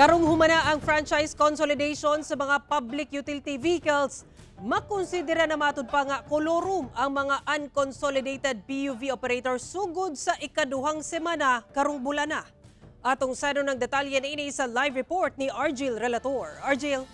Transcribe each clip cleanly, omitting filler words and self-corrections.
Karong humana ang franchise consolidation sa mga public utility vehicles. Makonsidera na matud pa nga kolorum ang mga unconsolidated PUV operators sugod sa ikaduhang semana karong bulana. Atong sad-on ang detalye niini sa live report ni Argil Relator. Argil.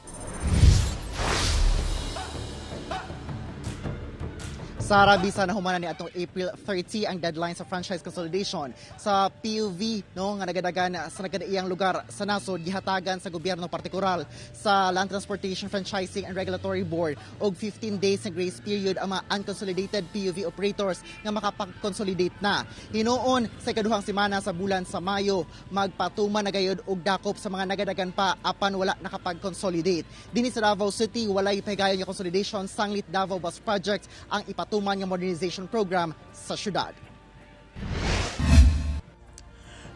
Sara, bisa na humana ni atong April 30 ang deadline sa franchise consolidation sa PUV, no, nga nagadagan sa nagkadaiyang lugar sa nasod. Gihatagan sa gobyerno, partikular sa Land Transportation Franchising and Regulatory Board, og 15 days na grace period ang mga unconsolidated PUV operators nga makapag-consolidate na. Hinuon sa ikaduhang semana sa bulan sa Mayo magpatuman na gayod og dakop sa mga nagadagan pa apan wala nakapag-consolidate. Dinhi sa Davao City, walay pahigayon nga consolidation sanglit Davao Bus Project ang ipatuman nga modernization program sa syudad.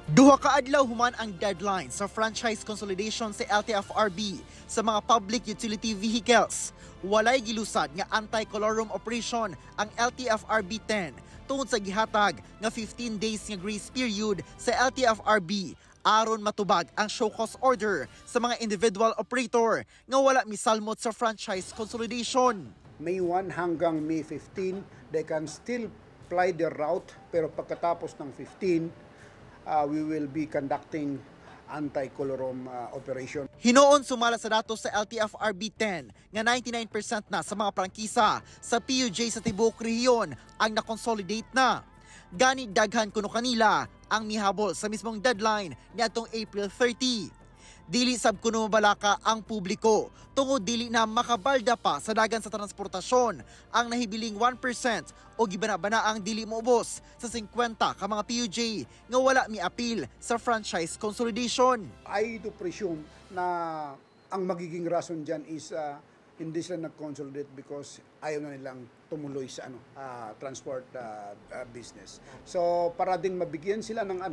2 ka adlaw human ang deadline sa franchise consolidation sa LTFRB sa mga public utility vehicles. Walay gilusad nga anti-colorum operation ang LTFRB 10 tungod sa gihatag nga 15 days nga grace period sa LTFRB aron matubag ang show cause order sa mga individual operator nga wala misalmot sa franchise consolidation. May 1 hanggang May 15, they can still ply their route, pero pagkatapos ng 15, we will be conducting anti-colorum operation. Hinuon sumala sa datos sa LTFRB 10 nga 99% na sa mga prangkisa sa PUJ sa tibuok rehiyon ang na-consolidate na. Gani daghan kuno kanila ang mihabol sa mismong deadline niadtong April 30. Dili sab kuno mabalaka ang publiko tungod dili na makabalda pa sa dagan sa transportasyon ang nahibiling 1% o gibana-bana ang dili moubos sa 50 ka mga PUJ nga wala miapil sa franchise consolidation. I do presume na ang magiging rason dyan is hindi sila nag-consolidate because ayaw na nilang tumuloy sa transport business. So para din mabigyan sila ng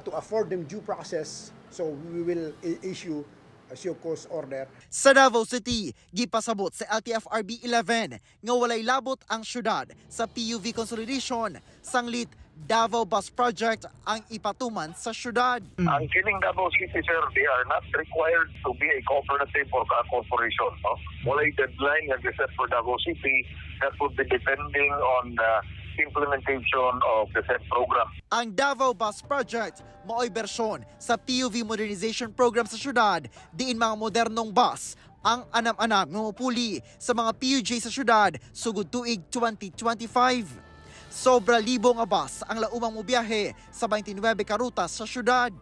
to afford them due process, so we will issue a show cause order. Sa Davao City, gipasabot sa LTFRB 11 nga walay labot ang syudad sa PUV consolidation sanglit Davao Bus Project ang ipatuman sa syudad. Ang kining Davao City, sir, they are not required to be a cooperative or a corporation. No? Walay deadline nga set for Davao City that would be depending on the implementation of the said program. Ang Davao Bus Project maoy bersyon sa PUV modernization program sa syudad, diin mga modernong bus ang anam-anam nga mopuli sa mga PUJ sa syudad sugod tuig 2025. Sobra libo nga bus ang laumang mobiyahe sa 29 ka ruta sa syudad.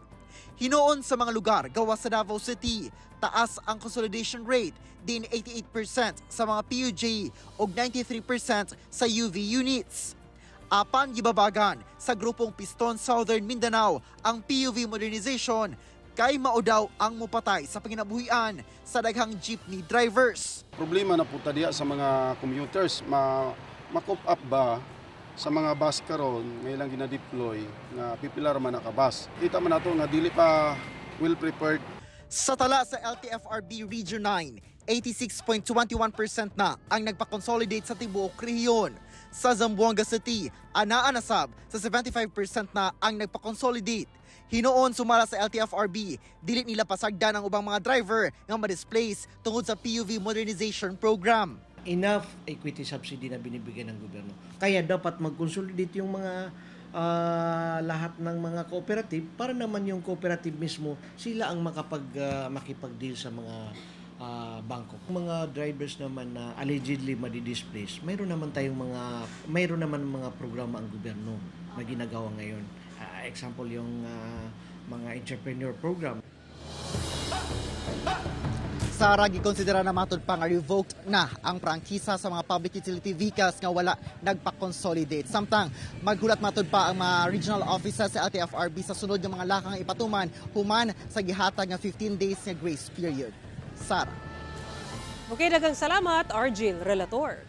Hinuon sa mga lugar gawas sa Davao City, taas ang consolidation rate din 88% sa mga PUJ ug 93% sa UV units. Apan gibabagan sa grupong Piston Southern Mindanao ang PUV modernization kay mao daw ang mupatay sa panginabuhian sa daghang jeepney drivers. Problema na punta diya sa mga commuters, ma-cope up ba sa mga bus karon ngayon lang gina-deploy nga pipilar man naka bus. Kita man nato nga dili pa well prepared. Sa tala sa LTFRB Region 9, 86.21% na ang nagpa-consolidate sa tibuok rehiyon. Sa Zamboanga City, anaa na sab sa 75% na ang nagpa-consolidate. Hinuon sumala sa LTFRB, dili nila pasagdan ang ubang mga driver nga ma-displace tungod sa PUV modernization program. Enough equity subsidy na binibigay ng gobyerno. Kaya dapat mag-consolidate yung mga lahat ng mga cooperative para naman yung cooperative mismo sila ang makipag-deal sa mga bangko. Mga drivers naman na allegedly madi-displace, mayroon naman mga programa ang gobyerno na ginagawa ngayon. Example yung mga entrepreneur program. Sara, gikonsidera na matud pa nga revoked na ang prangkisa sa mga public utility vehicles nga wala nagpa-consolidate. Samtang maghulat matud pa ang mga regional offices sa LTFRB sa sunod nga mga lakang ipatuman human sa gihatag nga 15 days nga grace period. Sara. Okay, daghang salamat, Argil Relator.